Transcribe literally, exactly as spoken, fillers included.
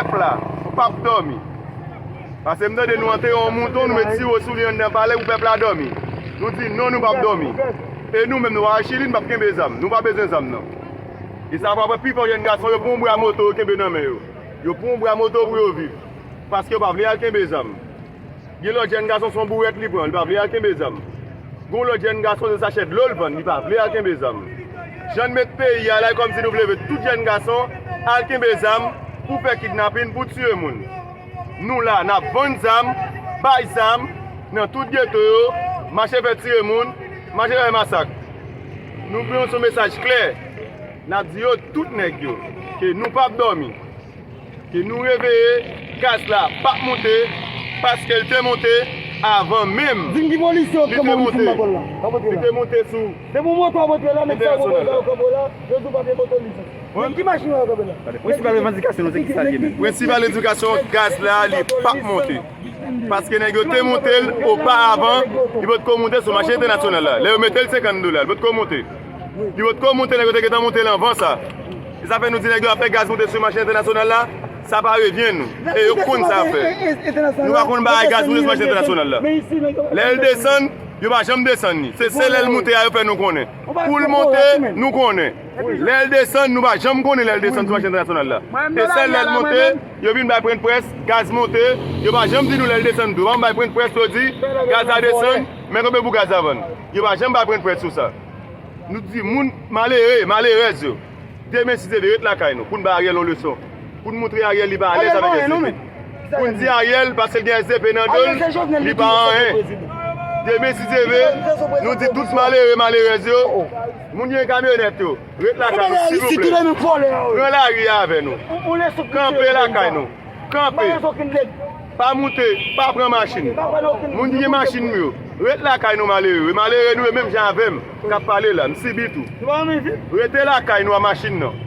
Pèp la, nou p ap dòmi. Paske m tande nou antere yon mouton, nou met siwo sou li anndan palè pou pèp la dòmi. Nou di non, nou p ap dòmi. E nou menm, nou pa al Chili, nou p ap kenbe zam. Nou pa bezwen zam, non. E sa fè w ap wè pifò jèn gason yo pran yon bra moto yo kenbe nan men yo. Yo pran yon bra moto pou yo viv. Paske yo pa vle al kenbe zam. Gen lòt jèn gason, se yon bourèt li pran, li pa vle al kenbe zam. Gen yon lòt jèn gason, se sachè dlo l vann, li pa vle al kenbe zam. Jan n met peyi a la, e kòmsi nou vle vle tout jèn gason al kenbe zam pou fè kidnapin, pou tiye moun. Nou la, n ap vann zam, bay zam, nan tout geto yo, mache fè tiye moun, mache fè masak. Nou voye yon mesaj klè, n ap di yo, tout nèg yo, ke nou p ap dòmi. Ke nou reveye, gaz la p ap monte, paske l te monte avan menm. Di m ki polisye w ap kanpe w sou makòl la, w ap antre la. Li te monte sou. Depi w monte w ap antre la, nèg sa yo poko kanpe w la, yo di w pa gen moto lisans. Men ki machin w ap kanpe la? Prensipal revandikasyon nou se ki sa l ye menm? Prensipal revandikasyon, gaz la, li p ap monte. Paske nèg yo te monte l oparavan, li potko monte sou mache entènasyonal la. Lè yo mete l senkant dola, li potko monte. Li potko monte, nèg yo te gentan monte l anvan sa. E sa fè nou di nèg yo ap fè gaz monte sou mache entènasyonal la, sa pa revyen nou. E yo konn sa y ap fè. Nou pa konn bagay gaz monte sou mache entènasyonal la. Lè l desann, yo pa janm desann li. Se sèl lè l monte a yo fè nou konnen. Pou l monte, nou konnen. Lè l desann, nou pa janm konnen lè l desann sou mache entènasyonal la. E sèl lè l monte, yo vin bay pwennprès, gaz monte, yo pa janm di nou lè l desann tou. Yo pa janm bay pwennprès pou yo di, gaz la desann, men konbyen pou gaz la vann. Yo pa janm bay pwennprès sou sa. Nou di moun malere, malerèz yo, demen si Dye vle, ret lakay nou, pou n bay Ariel yon leson. Pou n montre Ariel li pa alèz avèk S D P. Pou n di Ariel, paske l gen S D P nan do l, li pa anyen. Demen si Dye vle, nou di tout malere, malerèz yo, moun ki gen kamyonèt yo, ret lakay nou, silvouplè. Pran lari a avè nou. Kanpe lakay nou. Kanpe. Pa moute, pa pran machin. Moun ki gen machin nou yo, ret lakay nou malere. Malere nou yo menm jan avè m k ap pale la, m sibi tou. Rete lakay nou a machin nan.